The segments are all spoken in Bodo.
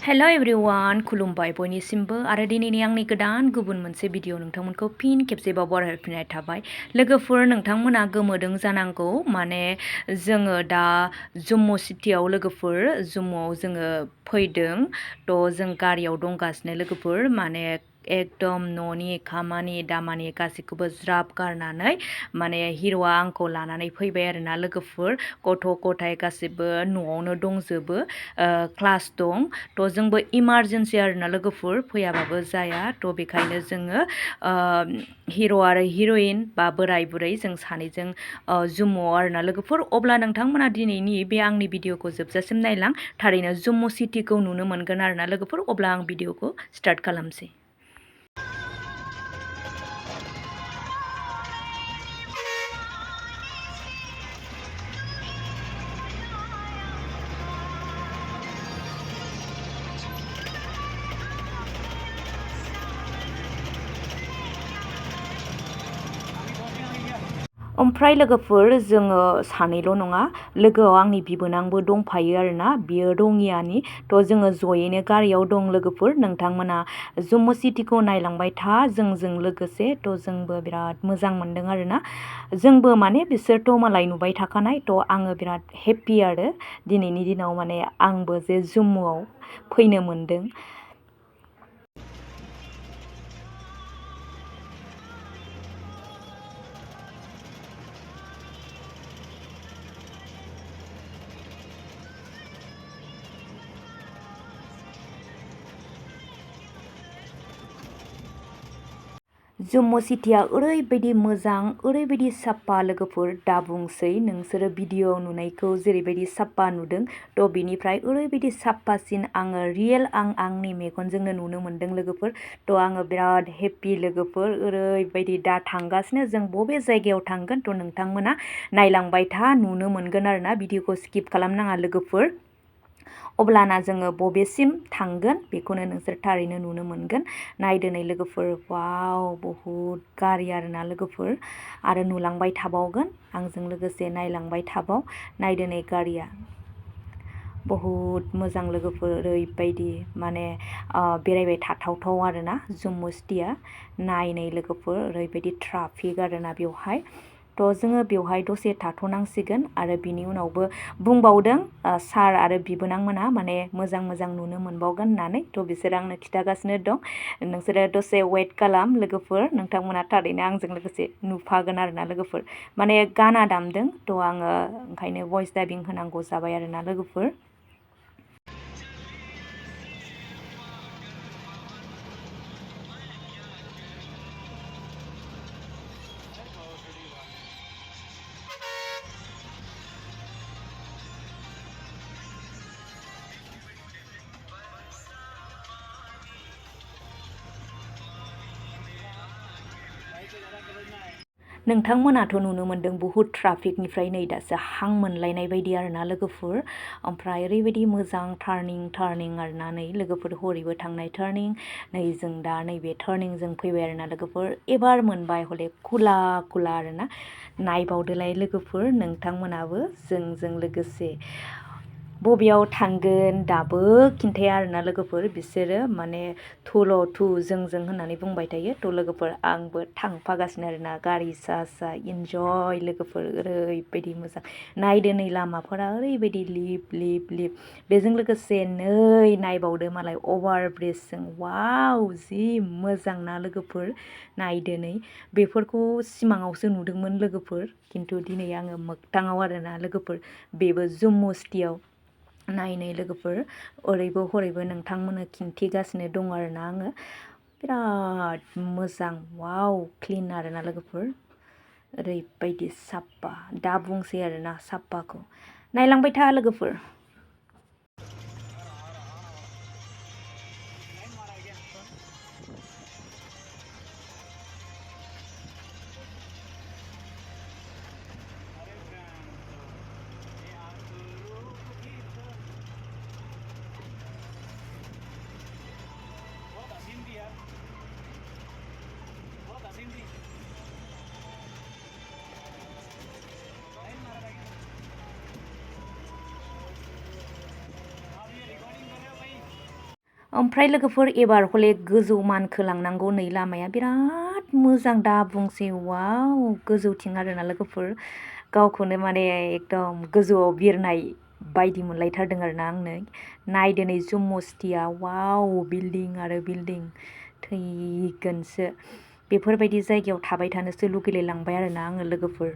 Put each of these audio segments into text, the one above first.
हेल' एभ्रिवान खुलुमबाय बयनिसिमबो आरो दिनैनि आंनि गोदान गुबुन मोनसे भिडिअ नोंथांमोनखौ फिन खेबसेबाव बरायहरफिननाय थाबाय लोगोफोर नोंथांमोना गोमोदों जानांगौ माने जोङो दा जम्मु सिटियाव लोगोफोर जम्मुआव जोङो फैदों थ' जों गारियाव दंगासिनो लोगोफोर माने एकदम न'नि खामानि दामानि गासैखौबो ज्राब गारनानै माने हिर'आ आंखौ लानानै फैबाय आरोना लोगोफोर गथ' गथाय गासिबो न'आवनो दंजोबो क्लास दं थ' जोंबो इमारजेन्सि आरोना लोगोफोर फैयाबाबो जाया थ' बेखायनो जोङो हिर' आरो हिर'इन बा बोराय बुरै जों सानैजों जम्मुआव आरोना लोगोफोर अब्ला नोंथांमोना दिनैनि बे आंनि भिडिअखौ जोबजासिम नायलां थारैनो जम्मु सिटिखौ नुनो मोनगोन आरोना लोगोफोर अब्ला आं भिडिअखौ स्टार्ट खालामसै। ओमफ्राय लोगोफोर जोङो सानैल' नङा लोगोआव आंनि बिबोनांबो दंफायो आरोना बियो रङियानि थ' जोङो जयैनो गारियाव दं लोगोफोर नोंथांमोना जम्मु सिटिखौ नायलांबाय था जोंजों लोगोसे थ' जोंबो बिराद मोजां मोनदों आरोना जोंबो माने बिसोरथ' मालाय नुबाय थाखानाय थ' आङो बिराद हेपि आरो दिनैनि दिनाव माने आंबो जे जम्मुआव फैनो मोनदों। जम्मु सिटिया ओरैबायदि मोजां ओरैबायदि साफा लोगोफोर दा बुंसै नोंसोरो भिडिअ नुनायखौ जेरैबायदि साफा नुदों थ' बिनिफ्राय ओरैबायदि साफासिन आङो रियेल आंनि मेगनजोंनो नुनो मोनदों लोगोफोर थ' आङो बिराद हेपि लोगोफोर ओरैबायदि दा थांगासिनो जों बबे जायगायाव थांगोन थ' नोंथांमोना नायलांबाय था नुनो मोनगोन आरोना भिडिअखौ स्किप खालामनाङा लोगोफोर अब्लाना जोङो बबेसिम थांगोन बेखौनो नोंसोर थारैनो नुनो मोनगोन नायदोनै लोगोफोर वाव बहुद गारि आरोना लोगोफोर आरो नुलांबाय थाबावगोन आंजों लोगोसे नायलांबाय थाबाव नायदोनै गारिया बहुद मोजां लोगोफोर ओरैबायदि माने बेरायबाय थाथावथाव आरोना जम्मु सिटिया नायनै लोगोफोर ओरैबायदि ट्राफिक आरोना बेवहाय थ' जोङो बेवहाय दसे थाथ'नांसिगोन आरो बिनि उनावबो बुंबावदों सार आरो बिबोनांमोना माने मोजां मोजां नुनो मोनबावगोन होननानै थ' बिसोरो आंनो खिथागासिनो दं नोंसोरो दसे वेट खालाम लोगोफोर नोंथांमोना थारैनो आंजों लोगोसे नुफागोन आरोना लोगोफोर माने गाना दामदों थ' आङो ओंखायनो भइस डाबिं होनांगौ जाबाय आरोना लोगोफोर। नोंथांमोनाथ' नुनो मोनदों बुहुद ट्राफिकनिफ्राय नै दासो हां मोनलायनाय बायदि आरोना लोगोफोर ओमफ्राय ओरैबायदि मोजां टार्निं आरोना नै लोगोफोर हरैबो थांनाय टार्निं नै जों दा नैबे टार्निंजों फैबाय आरोना लोगोफोर एबार मोनबाय हले खुला आरोना नायबावदोलाय लोगोफोर नोंथांमोनाबो जोंजों लोगोसे बबेयाव थांगोन दाबो खिन्थाया आरोना लोगोफोर बिसोरो माने थुल' थु जोंजों होननानै बुंबाय थायो थ' लोगोफोर आंबो थांफागासिनो आरोना गारि सा इन्जय लोगोफोर ओरैबायदि मोजां नायदो नै लामाफोरा ओरैबायदि लिब बेजों लोगोसे नै नायबावदो मालाय अभार ब्रिजजों वाव जि मोजां ना लोगोफोर नायदो नै बेफोरखौ सिमाङावसो नुदोंमोन लोगोफोर खिन्थु दिनै आङो मोगथाङाव आरोना लोगोफोर बेबो जम्मु सिटियाव नायनै लोगोफोर ओरैबो हरैबो नोंथांमोननो खिन्थिगासिनो दं आरोना आङो बिराद मोजां वाव क्लिन आरोना लोगोफोर ओरैबायदि साफा दा बुंसै आरोना साफाखौ नायलांबाय था लोगोफोर। ओमफ्राय लोगोफोर एबार हले गोजौ मानखोलांनांगौ नै लामाया बिराद मोजां दा बुंसै वाव गोजौथिं आरोना लोगोफोर गावखौनो माने एकदम गोजौआव बिरनाय बायदि मोनलायथारदों आरोना आंनो नायदो नै जम्मु सिटिया वाव बिल्डिं आरो बिल्डिं थैगोनसो बेफोरबायदि जायगायाव थाबाय थानोसो लुगैलायलांबाय आरोना आङो लोगोफोर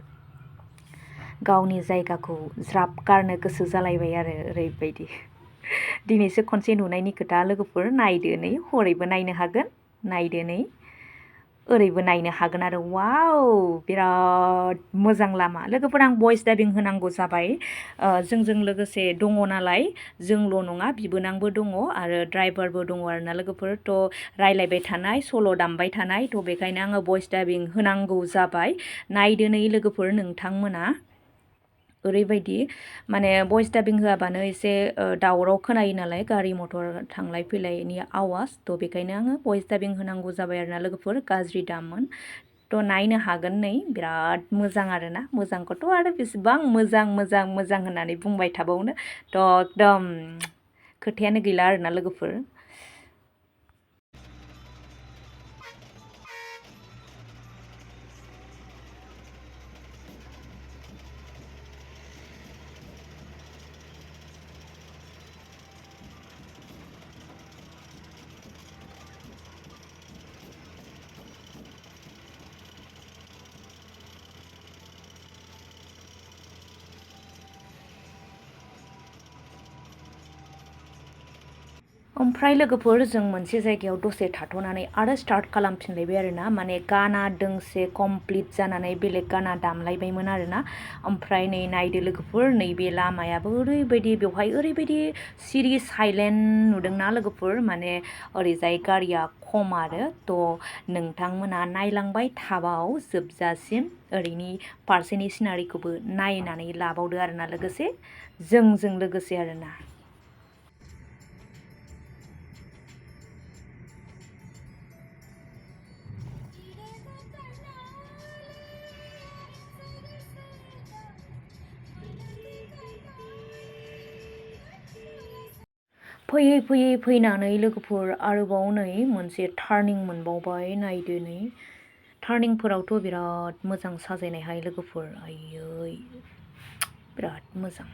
गावनि जायगाखौ ज्राब गारनो गोसो जालायबाय आरो ओरैबायदि दिनैसो खनसे नुनायनि खोथा लोगोफोर नायदो नै हरैबो नायनो हागोन नायदो नै ओरैबो नायनो हागोन आरो वाव बिराद मोजां लामा लोगोफोर आं भइस डाबिं होनांगौ जाबाय जोंजों लोगोसे दङ नालाय जोंल' नङा बिबोनांबो दङ आरो ड्राइभारबो दङ आरोना लोगोफोर थ' रायलायबाय थानाय सल' दामबाय थानाय थ' बेखायनो आङो भइस डाबिं होनांगौ जाबाय नायदो नै लोगोफोर नोंथांमोना ओरैबायदि माने भइस डाबिं होआबानो एसे दावराव खोनायो नालाय गारि मटर थांलाय फैलायनि आवाज थ' बेखायनो आङो भइस डाबिं होनांगौ जाबाय आरोना लोगोफोर गाज्रि दामोन थ' नायनो हागोन नै बिराद मोजां आरोना मोजांखौथ' आरो बेसेबां मोजां मोजां मोजां होननानै बुंबाय थाबावनो थ' एकदम खोथायानो गैला आरोना लोगोफोर ओमफ्राय लोगोफोर जों मोनसे जायगायाव दसे थाथ'नानै आरो स्टार्ट खालामफिनलायबाय आरोना माने गाना दोंसे कमप्लिट जानानै बेलेग गाना दामलायबायमोन आरोना ओमफ्राय नै नायदो लोगोफोर नैबे लामायाबो ओरैबायदि बेवहाय ओरैबायदि सिरि साइलेन्ट नुदोंना लोगोफोर माने ओरैजाय गारिया खम आरो थ' नोंथांमोना नायलांबाय थाबाव जोबजासिम ओरैनि फारसेनि सिनारिखौबो नायनानै लाबावदो आरोना लोगोसे जोंजों लोगोसे आरोना फैयै फैयै फैनानै लोगोफोर आरोबाव नै मोनसे टार्निं मोनबावबाय नायदो नै टार्निंफोरावथ' बिराद मोजां साजायनायहाय लोगोफोर आयै बिराद मोजां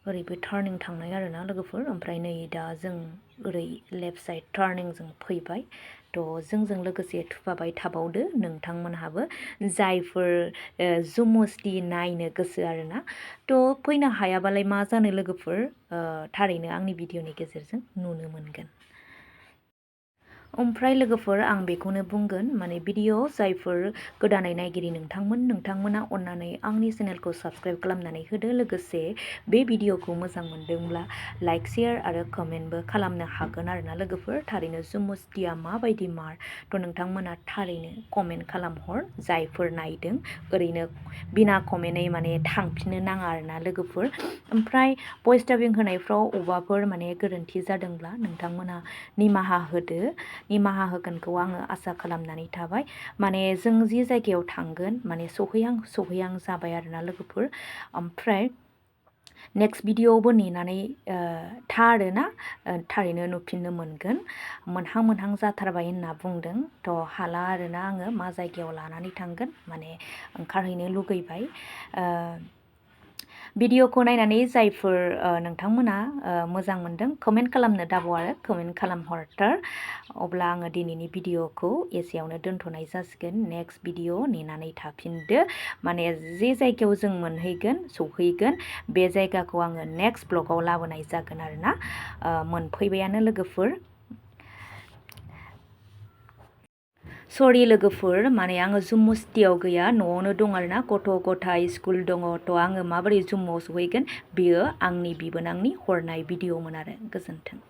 ओरैबो टार्निं थांनाय आरोना लोगोफोर ओमफ्राय नै दा जों ओरै लेफ्ट साइड टार्निंजों फैबाय थ' जोंजों लोगोसे थुफाबाय थाबावदो नोंथांमोनहाबो जायफोर जम्मु सिटि नायनो गोसो आरोना थ' फैनो हायाबालाय मा जानो लोगोफोर थारैनो आंनि भिडिअनि गेजेरजों नुनो मोनगोन ओमफ्राय लोगोफोर आं बेखौनो बुंगोन माने भिडिअ जायफोर गोदानै नायगिरि नोंथांमोना अन्नानै आंनि चेनेलखौ साबस्क्राइब खालामनानै होदो लोगोसे बे भिडिअखौ मोजां मोनदोंब्ला लाइक शेयार आरो कमेन्टबो खालामनो हागोन आरोना लोगोफोर थारैनो जम्मु सिटिया माबायदि मार थ' नोंथांमोना थारैनो कमेन्ट खालामहर जायफोर नायदों ओरैनो बिना कमेन्टै माने थांफिननो नाङा आरोना लोगोफोर ओमफ्राय भइस डाबिं होनायफ्राव अबावबाफोर माने गोरोन्थि जादोंब्ला नोंथांमोना निमाहा होदो निमाहा होगोनखौ आङो आसा खालामनानै थाबाय माने जों जि जायगायाव थांगोन माने सहैहां जाबाय आरोना लोगोफोर ओमफ्राय नेक्स्ट भिडिअआवबो नेनानै था आरोना थारैनो नुफिननो मोनगोन मोनहां जाथारबाय होनना बुंदों थ' हाला आरोना आङो मा जायगायाव लानानै थांगोन माने ओंखारहैनो लुगैबाय भिडिअखौ नायनानै जायफोर नोंथांमोना मोजां मोनदों कमेन्ट खालामनो दाबाव आरो कमेन्ट खालामहरथार अब्ला आङो दिनैनि भिडिअखौ एसेयावनो दोनथ'नाय जासिगोन नेक्स्ट भिडिअ नेनानै थाफिनदो माने जे जायगायाव जों मोनहैगोन सौहैगोन बे जायगाखौ आङो नेक्स्ट ब्लगाव लाबोनाय जागोन आरोना मोनफैबायानो लोगोफोर सरि लोगोफोर माने आङो जम्मु सिटियाव गैया न'आवनो दं आरोना गथ' गथाय स्कुल दङ थ' आङो माबोरै जम्मुआव सहैगोन बेयो आंनि बिबोनांनि हरनाय भिडिअमोन आरो गोजोन्थों